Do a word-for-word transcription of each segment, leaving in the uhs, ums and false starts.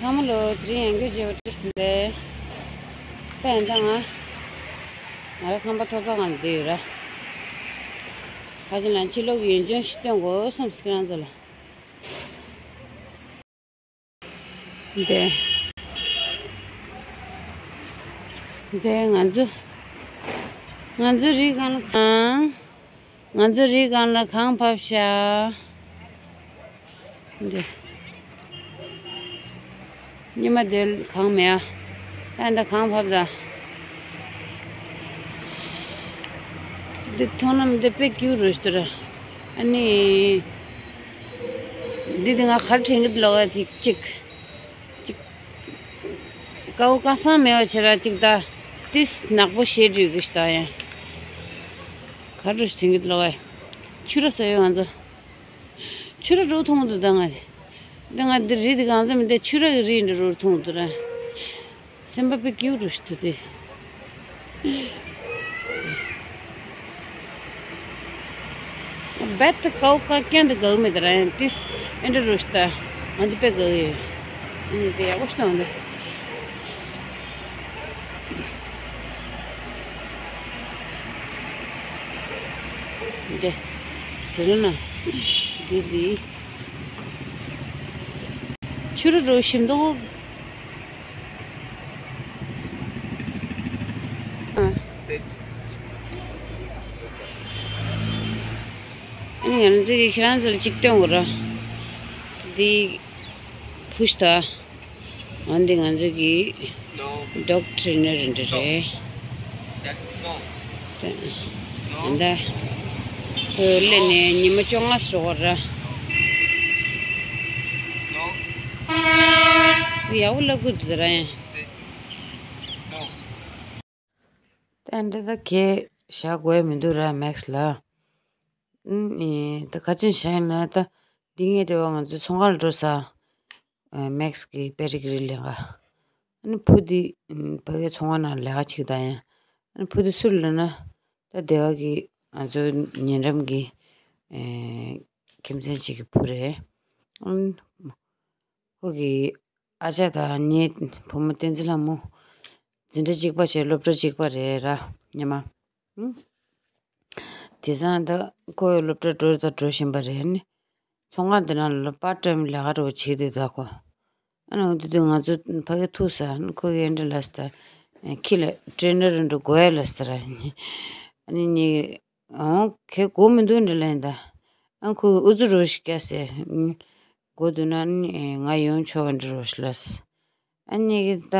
ཚང་མ་ལོ་དེ་རིང་ཡང་བསྐྱར་མཇལ་བ་བཀྲ་ཤིས་བདེ་ལེགས། ད་ཡིན་ད་ང་ང་ར་ཁམས་པ་ཐོག་ཚ་ཁང་ལ་བསྡད་ཡོད་ར། ཁ་ཅིག་ལ་ཕྱི་ལོགས་ཀྱི་ཡུལ་ལྗོངས་ཤིག་སྟོན་དགོས་བསམ་སོང་ཁྱེད་རང་ཚོ་ལ། འདི། འདི་ང་ཚོ། ང་ཚོ་རི་སྒང་ལ་གངས། ང་ཚོ་རི་སྒང་ལ་གངས་བབས་ཤག་འདི། ཉི་མ་དེ་གངས་མེད་ཨ། ད་འདི་གངས་བབས་ད། འདི་མཐོང་ལམ་འདི་དཔེ་སྐྱིད་རུ་ཞིག་འདུག་ར། ཨ་ནི། འདི་དེ་ང་གར་དྲན་གི་ལོག་ཡ་ཅིག་ཅིག་ཅིག་ཀའུ་ཀ་སང་མེད་པ་བྱེད་ར་ཅིག་ད། ཏིས་ནག་པོ་ཞེ་འགྲིག་གི་ཞིག་ད་ཡ། གར་རུ་དྲན་གི་ལོག་ཡ། ཆུ་ར་ཟ་ཡོད་ང་ཚོ། ཆུ་ར་རུ་མཐོང་འདུག་ད་ང་རེ། ད་ང་འདི་རི་དེ་གང་ཚ་མི་འདི་ཆུ་ར་གི་རི་འདི་རུ་མཐོང་འདུག་ར། སེམས་པ་དཔེ་སྐྱིད་རུ་ཞིག་འདུག་སྟེ། རྦད་དེ་ཀའུ་ཀ་ཀྱང་འདི་དགའ་གི་མེད་ད་ར་ཡང་ཏིས་ཨེ་འདྲ་རུ་ཞིག་ད། ང་འདི་དཔེ་དགའ་གི་ཡོད། ཨ་ནི་དེ་ཡག་པོ་ཞིག་བཏང་འདི། འདི། ཟེར་ན། འདི་འདི། ཆུ་རུ་རུ་ཞིམ་མདོག་ཨ། ཨ་ནི་ང་ཚོ་གི་ཁྱེད་རང་ཚོ་ལ་གཅིག་སྟོན་དགོས་ར། འདི། ཕུ་ཤ་ད། འོན་ཏེ་ང་ཚོ་གི་ཌོག་ཊར་ནི་རེད་འདྲ་རེད། ད་ད་ཁོས་སླེབས་ནས་ཉི་མ་བཅོ་ལྔ་ཙམ་འགྲོ་གི་རེད། ཡག་པོ་ལབ་གི་འདུག་ད་ར་ཡང་། ད་འདི་ད་ཁྱེད་བཞག་དགོས་མི་འདུག་ར་མེག་སི་ལ། ཨུམ། ཨེ། ད་ག་ཅིན་བཞག་ཡིན་ན་ད་འདི་ངས་དེ་བ་ང་ཚོ་ཚོང་ཁང་ལ་འགྲོ་ས། ཨེ། མེག་སི་གི་པེ་ཌི་གི་རི་ལེན་ག་ཨ་ནི་བུ་འདི་ཨུམ། ཕ་གིའི་ཚོང་ཁང་ནང་ལས་ཀ་བྱེད་ཀྱི་ད་ཡིན། ཨ་ནི་བུ་འདི་སུ་རེད་ལབ་ན། ད་སྡེ་བ་གི་ང་ཚོ་ཉེ་འགྲམ་གི་ཨེ། ཁྱིམ་མཚེས་གཅིག་གི་བུ་རེད། ཨུམ། ཁོ་གི་ཨ་ཅག་དང་ངའི་བུ་མོ་བསྟན་འཛིན་ལྷ་མོ་འཛིན་གྲྭ་གཅིག་པ་བྱས་སློབ་གྲྭ་གཅིག་པ་རེད་ར་ཉི་མ། ཨུམ། དེང་སང་ད་ཁོ་སློབ་གྲྭ་འགྲོ་དང་འགྲོ་བཞིན་པ་རེད་ནི། ཚོང་ཁང་དེ་ནང་ལ་པར་ཊའིམ་ལས་ཀ་རུ་བྱེད་དུས་ད་ཁོ། ཨ་ནི་འོ་དེ་དུས་ང་ཚོ་ཕ་གི་ཐུག་ས་ཁོ་གི་ཨེ་འདྲ་ལབ་སྟེ། ཁྱི་ལ་ཊེ་ནར་འགྲོ་དགོས་ཡ་ལབ་སྟེ་ར། ཨ་ནི་ངས། ཨོ་ཁྱེད་དགོས་མི་འདུག་འདྲ་ལབ་ཡིན་ད། ཨ་ཁོས་ཨུ་ཚུགས་རོ་ཞིག་བསྐྱལ་ཟེར། དགོས་འདུག་ན་ནི་ང་ཡོང་ཆོག་པ་འདྲ་རོ་ཞིག་ལབ། ཨ་ནི་གི་ད་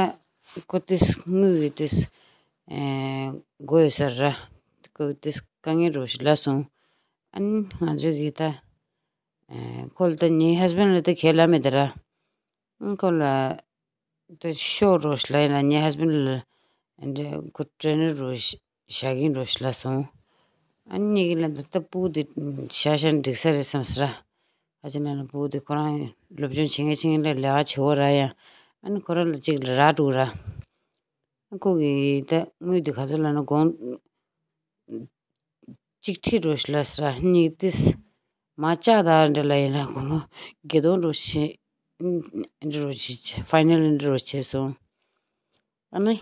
ཁོ་ཏིས་དངུལ་གི་ཏིས་ཨེ་དགོས་ཡོད་ས་ར། ཁོ་ཏིས་དཀའ་ངལ་རོ་ཞིག་ལབ་སོང་། ཨ་ནི་ང་ཚོ་གི་ད་ཨེ་ཁོ་ལ་ད་ངའི་ཧས་བྷེན་ལ་ད་ཁས་ལབ་མེད་ད་ར། ཨ་ཁོ་ལ་ད་ཤོག་རོ་ཞིག་ལབ་ཡིན་ན་ངའི་ཧས་བྷེན་ལ་འདྲ་ཁོ་ཊེ་ནར་རོ་ཞིག་བཞག་གིན་འགྲོ་ཞིག་ལབ་སོང་། ཨ་ནི་ངས་ལབ་འདུག་ད་སྤུ་གུ་དེ་ཤ་ཤ་འགྲིག་ས་རེད་བསམ་ཟེར། ཨ་ཅེ་ན་ན་སྤུ་གུ་དེ་ཁོ་རང་སློབ་སྦྱོང་བྱེད་མཁན་བྱེད་མཁན་ལ་ལས་ཀ་བྱེད་འོ་ར་ཡ། ཨ་ནི་ཁོ་རང་ལ་གཅིག་ལ་རག་འགྲོ་ར། ཨ་ཁོ་གིས་ད་དངུལ་དེ་ག་ཚོད་ལབ་ན་དགོང་གཅིག་ཁྲིད་འགྲོ་ཞིག་ལབ་ཟེར། ཨ་ནི་ཏིས་མ་ལྕགས་དར་འདྲ་ལ་ཡིན་ར་དགོང་མོ་དགེ་གདོང་འགྲོ་ཞིག་འདྲ་རོ་ཞིག་ཕའི་ནལ་འདྲ་རོ་བྱས་སོང་། ཨ་ནི།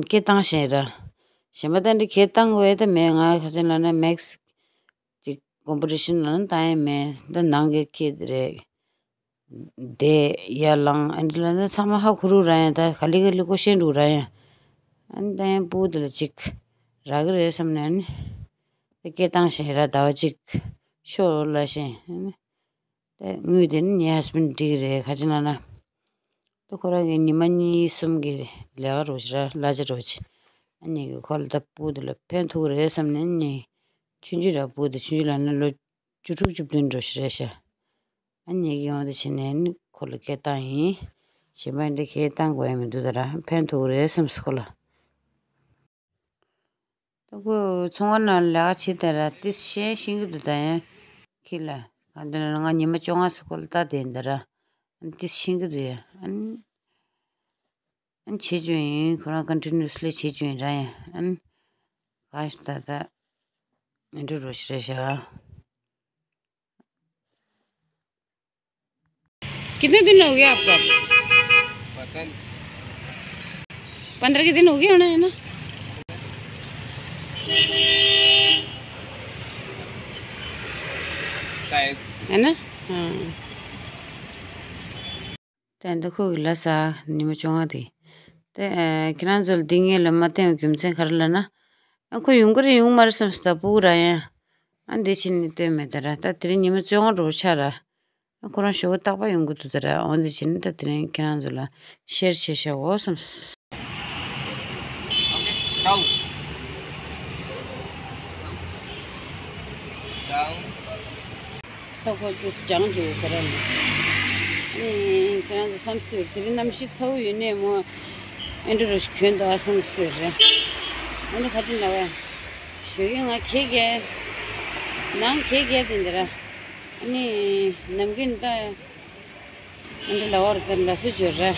སྐད་བཏང་ཞེས་ར། གཞན་པ་ད་འདི་སྐད་བཏང་བས་ད་མེད། ང་ཁ་ཆེན་ལ་ན་མེག་སི་ཅིག་ཀོམ་པི་ཊི་ཤན་ལ་ན་བཏང་ཡས་མེད། ད་ནང་གི་ཁྱི་དེ་རེད། དེ་ཡར་ལངས་ཨ་འདི་ལ་ན་ཚང་མ་ཧ་གོ་རུ་ར་ཡང་ད་ག་ལི་ག་ལི་ཀོ་ཤེས་འགྲོ་ར་ཡང་། ཨ་ནི་ད་ཡང་སྤུ་གུ་དེ་ལ་ཅིག་རག་གི་རེད་བསམ་ནས་ཨ་ནི་ད་སྐད་བཏང་ཞེས་ར་ཟླ་བ་གཅིག་ཤོག་ལ་ཤེས་ཨ་ནི། ད་དངུལ་དེ་ནི་ངའི་ཧས་བྷེན་འགྲིག་གི་རེད་ཁ་ཆེན་ལ་ན། ད་ཁོ་རང་གི་ཉི་མ་གཉིས་གསུམ་གྱི་ལས་ཀ་རོ་ཞིག་ར་གླ་ཆ་རོ་ཆེ། ཨ་ནི་གི་ཁོ་ལ་ད་སྤུ་གུ་དེ་ལ་ཕན་ཐོགས་རེད་བསམ་ནས་ནི། ཆུང་ཆུང་ར་སྤུ་གུ་དེ་ཆུང་ཆུང་ལ་ནི་ལོ་བཅུ་དྲུག་བཅུ་བདུན་རོ་ཞིག་རེད་ཤག་ཨ་ནི་གི་འོང་དེ་བྱས་ནས་ནི་ཁོ་ལ་སྐད་བཏང་ཡིན། གཞན་པ་འདི་སྐད་བཏང་དགོས་ཡ་མི་འདུག་ད་ར་ཕན་ཐོགས་རེད་བསམ་སོང་ཁོ་ལ། ད་ཁོ་ཚོང་པ་ནང་ལས་ཀ་བྱེད་དེ་ར་ཏི་ཤེན་ཤིང་གི་འདུག་ད་ཡང་ཁྱི་ལ་ང་འདི་ན་ང་ཉི་མ་བཅོ་ལྔ་སི་ཁོ་ལ་ལྟ་དེ་འདི་ར་ཏི་ཤིང་གི་འདུག་ཡ་ཨན་ཨན་བྱེད་ཅུང་ཡིན་ཁོ་རང་ཀོན་ཊི་ནུ་སི་ལི་བྱེད་ཅུང་ཡིན་ར་ཡ་ཨན་གང་ཞིག་ད་ད་མི་འགྲོ་རོ་ཞིག་རེད་ཤག कितने दिन हो गया आपको? पता नहीं। पंद्रह के दिन हो गए होना है ना? शायद। है ना? हाँ। ད་འདི་ཁོ་གི་ལ་ས་ཉི་མ་བཅོ་ལྔ་དེ། དེ་ཨ་ཁྱེད་རང་ཚོ་ལ་འདི་ངས་ལ་མ་བསྟན་རྒྱུ་མཚན་ག་རེ་ལབ་ན། ཨ་ཁོ་ཡོང་གི་རེད་ཡོང་མ་རེད་བསམ་སྟབས་པོ་ར་ཡང་། ཨ་འདི་ཕྱིན་ནས་བསྟན་མེད་ད་ར། ད་དེ་རིང་ཉི་མ་བཅོ་ལྔ་འགྲོ་ཆགས་ར། ཨ་ཁོ་རང་ཞོགས་རྟག་པ་ཡོང་གི་འདུག་ད་ར། འོ་འདི་ཕྱིན་ནས་ད་དེ་རིང་ཁྱེད་རང་ཚོ་ལ་ཤེར་བྱེད་བྱའོ་བསམ། Okay, down. Down. ད་ཁོ་དེ་སྦྱང་བྱེད་ཁོ་རང་ནི། ཨེ་ཁྱེད་རང་ཚོ་བསམ་སྲིད་དེ་རིང་གནམ་གཤིས་ཚ་བོ་ཡོད་ནས་མོ་ཨེ་འདྲ་རུ་ཞིག་གྱོན་འདུག་ཨ་བསམ་སྲིད་རེད། ཨ་ནི་ཁ་ཅིག་ལ་བས་ཞོགས་ཀས་ང་གད་རྒྱག་ནང་གད་རྒྱག་དེ་འདི་ར། ཨ་ནི་ནམ་རྒྱུན་ད། ཨ་འདི་ལ་བར་དེར་ལ་སུ་བྱོས་ར།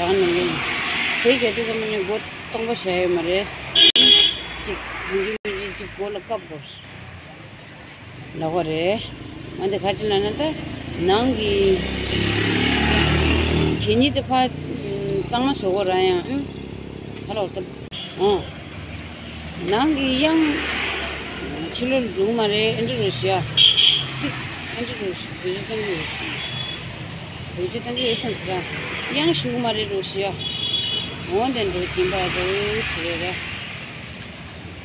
ཡང་ནི་ཁྱེད་ཀྱི་དེ་ཙམ་ནི་མགོ་སྟོང་པ་བྱ་ཡོད་མ་རེད། གཅིག་ཡིན་གཅིག་མིན་གཅིག་གཅིག་མགོ་ལ་བཀབ་དགོས། ལ་བ་རེད། ཨ་འདི་ཁ་ཅིག་ལ་ན་ད་ནང་གི་གད་སྙིགས་དེ་ཕ་གཙང་མ་བཟོ་དགོས་ར་ཡང་ཨ་ཁ་ལོག་ད། ཨོ། ནང་གི་གཡང་ཕྱི་ལོགས་ལ་འགྲོ་གི་མ་རེད། ཨེ་འདྲ་རུ་ཞུ་ཡ། ཚིག་ཨེ་འདྲ་རུ་ཞུ་བེད་སྤྱོད་གཏོང་གི་ཡོད། བེད་སྤྱོད་གཏོང་གི་ཡོད་བསམ་ཟེར། གཡང་ཞུ་གི་མ་རེད་རུ་ཞུ་ཡ། འོ་དེ་འགྲོ་སྦྱིན་པ་རུ་བྱེད་རེད་ར།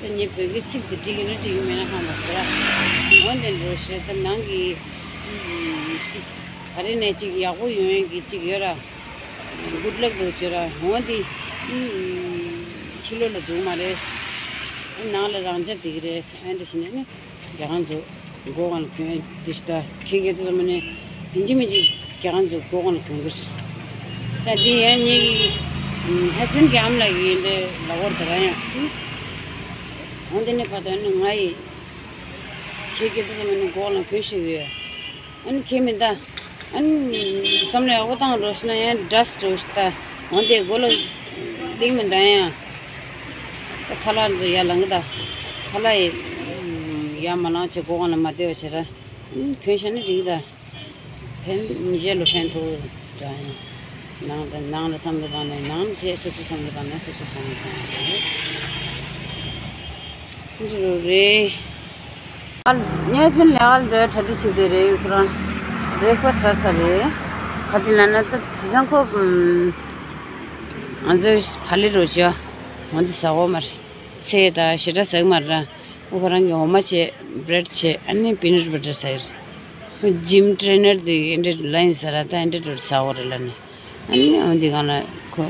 ད་ངས་བོད་སྐད་ཚིག་དེ་འགྲིག་གི་ན་འགྲིག་གི་མེད་ན་ཧ་མ་ཟེར། འོ་དེ་འགྲོ་ཞུ་ད་ནང་གི་ཅིག་ག་རེ་ནས་ཅིག་ཡག་པོ་ཡོང་ཡ་གི་ཅིག་ཡོད་ར། Good luck རོ་ཆེ་ར་འོང་དེ། ཕྱི་ལོགས་ལ་འགྲོ་མ་རེད། ནང་ལ་རང་འཇགས་བསྡད་ཀྱི་རེད། ཨ་འདྲ་བྱས་ནས་ནི་རྒྱ་གང་ཚོ་མགོ་གང་ལ་གྱོན་དེ་ཞིག་ད་ཁྱེད་ཀྱི་དེ་ཚོ་མ་ནི་ཡིན་གཅིག་མིན་གཅིག་རྒྱ་གང་ཚོ་མགོ་གང་ལ་གྱོན་གི་རེད། ད་འདི་ཡང་ངེད་ཀྱི་ཧས་བྷེན་གྱི་ཨ་མ་ལགས་ཀྱི་འདི་ལ་བོར་དེ་ར་ཡང་འོང་དེ་ནི་བར་དུ་ནི་ང་ཡི་ཁྱེད་ཀྱི་དེ་ཚོ་མ་ནི་མགོ་གང་ལ་གྱོན་ཤེས་ཡོད། ཨ་ནི་ཁྱེད་མི་འདའ། ཨ་ནི་བསམ་བློ་ཡག་པོ་བཏང་རོགས་ཞུ་ན་ཡང་འདྲ་སི་འགྲོ་ཞིག་ལྟ། འོན་ཏེ་མགོ་ལ་གླིང་མི་འདའ་ཡང་། ད་ཐ་ལག་འདི་ཡར་ལངས་གི་ད། ཐ་ལག་ཡི་ཡར་མ་ལངས་བྱས་སྒོ་ཁང་ལ་མ་བསྡད་པ་བྱས་ར། ཨ་ནི་གྱོན་ཤ་ནི་འགྲིག་གི་ད། ཕན་ཉིས་བརྒྱ་ལོ་ཕན་ཐོགས་འདྲ་ཡང་། ནང་དང་ནང་ལ་བསམ་བློ་བཏང་ནས་ནང་ལ་བྱས་སོ་སོ་བསམ་བློ་བཏང་ནས་སོ་སོ་བསམ་བློ་བཏང་ནས། འདི་རུ་རེད། ཨ་ལ་ངས་མིན་ལས་ཨ་ལ་རེ་གྲ་སྒྲིག་བྱེད་དུས་རེད་ཁོ་རང་བྷི་རེག་ཕ་སི་ཟ་ས་རེད། ཁ་ཅིག་ལ་ན་ད་དེ་སང་ཁོ་ང་ཚོའི་ཕ་ལི་རོ་ཅོ་འོན་ཏེ་ཟ་འོ་མ་རེད། ཚེ་ད་ཞེ་དྲག་ཟ་གི་མ་རེད། ཁོ་རང་གི་འོ་མ་བྱས་བྷི་རེད་བྱས་ཨ་ནི་པི་ནཊ་བྷ་ཊར་ཟ་གི་རེད། ཁོ་ཇིམ་ཊི་རེན་ནར་དེ་ཨེ་འདྲ་ལ་ཡིན་ཟ་ར་ད་ཨེ་འདྲ་འགྲོ་ཟ་འོ་རེད་ལ་ནི། ཨ་ནི་འོན་ཏེ་གང་ལ་ཁོ་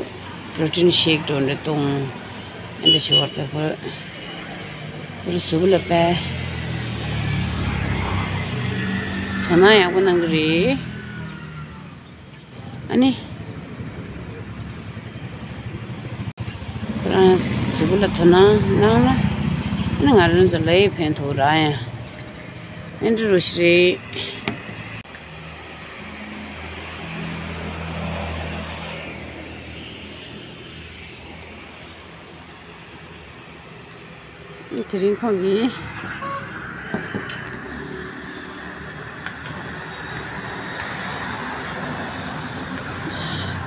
པྲོ་ཊིན་ཤེག་འགྲོ་འདྲ་གཏོང་། ཨ་འདྲ་ཞུ་བར་ད་ཁོ་ཁོ་རུ་གཟུགས་ལ་པས། དོ་སྣང་ཡག་པོ་གནང་གི་རེད། ཨ་ནི་ཁོ་རང་གཟུགས་ལ་དོ་སྣང་གནང་ན་ཨ་ནི་ང་རང་ཚོ་ལ་ཡི་ཕན་ཐོགས་ར་ཡ། ཨ་འདྲ་རུ་ཞིག་རེད། དེ་རིང་ཁོང་གིས་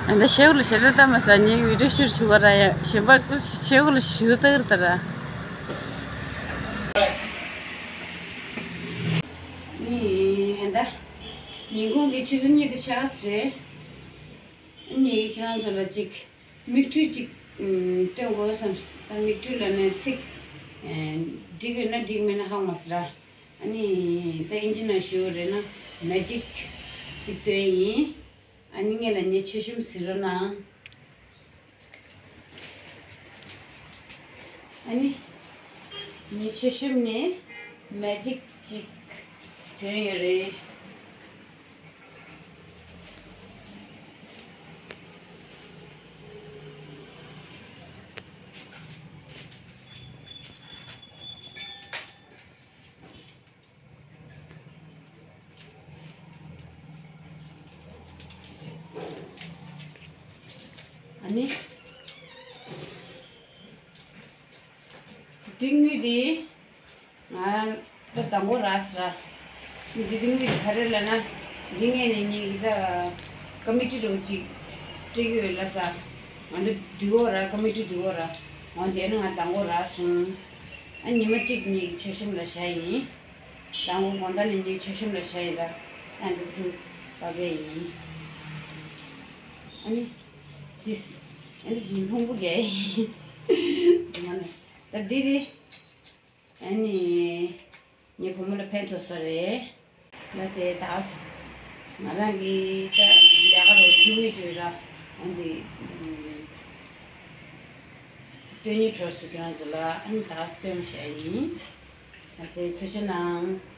ཨ་ད་ཤེའུ་ལ་ཞེ་དྲག་ལྟ་མ་ས་ཉིན་བི་ཌིའོ་ཤུ་ཊི་བྱུང་བ་ར་ཡ་གཞན་པ་ཀུ་ཤེའུ་ལ་ཞུ་ལྟ་གི་རེད་ད་ར། ནི་ཧན་ད། ཉིན་གུང་གི་ཆུ་ཚོད་གཉིས་དང་ཕྱེད་ཀ་ཙམ་རེད། ཨ་ནི་ཁྱེད་རང་ཚོ་ལ་ཅིག་མིག་འཕྲུལ་ཅིག་ཨམ་སྟོན་དགོས་བསམས། ད་མིག་འཕྲུལ་ལ་ནི་ཚིག་ཨེ་འགྲིག་ཡོད་ན་འགྲིག་མེད་ན་ཧ་མ་ཟེར། ཨ་ནི་ད་ཨིན་ཇི་ནང་ཞུ་རེད་ན་མེ་ཇིག་ཅིག་སྟོན་ཡིན། ཨ་ནི་ངས་ལ་ངའི་མཆོད་གཤོམ་ཟེར་རོགས་གནང་། ཨ་ནི། ངའི་མཆོད་གཤོམ་ནས་མེ་ཇིག་ཅིག་ཐོན་ཡོད་རེད། ཨ་ནི། འདི་དངུལ་འདི། ང་ད་དང་པོ་རག་སོང་། འདི་འདི་དངུལ་འདི་ག་རེ་ལབ་ན། འདི་ངས་ནས་ངས་ཀྱི་ད་ཀ་མི་ཊི་རོ་ཅིག་སྤྲད་ཀྱི་ཡོད་ལ་ས། ང་འདི་དུས་འོ་ར་ཀ་མི་ཊི་དུས་འོ་ར། འོ་དེ་ནི་ང་དང་པོ་རག་སོང་། ཨ་ཉི་མ་གཅིག་ངས་ཀྱི་མཆོད་གཤོམ་ལ་བཞག་ཡིན། དང་པོ་དགོང་དག་ལ་ངས་མཆོད་གཤོམ་ལ་བཞག་ཡིན་ད། ཨ་འདི་ཚུ་པ་པའི་ཡིན། ཨ་ནི། ཏིས། ཨ་ནི་ཞིང་ལྷུང་པོ་རྒྱག་ཡིན། དེ་མ་ནི། ད་འདི་དེ། ཨ་ནི། ངའི་བུ་མོ་ལ་ཕན་ཐོགས་ས་རེད། ལ་སེ་དག། ང་རང་གི་ད་ལས་ཀ་རོ་ཆུང་ངུའི་དུས་ར། ཨ་འདི། སྟོན་ཉི་གྲོགས་སུ་ཁྱེད་རང་ཚོ་ལ་ཨ་ནི་དག་སྟོན་བྱ་ཡིན། ལ་སེ་ཐུགས་རྗེ་གནང་།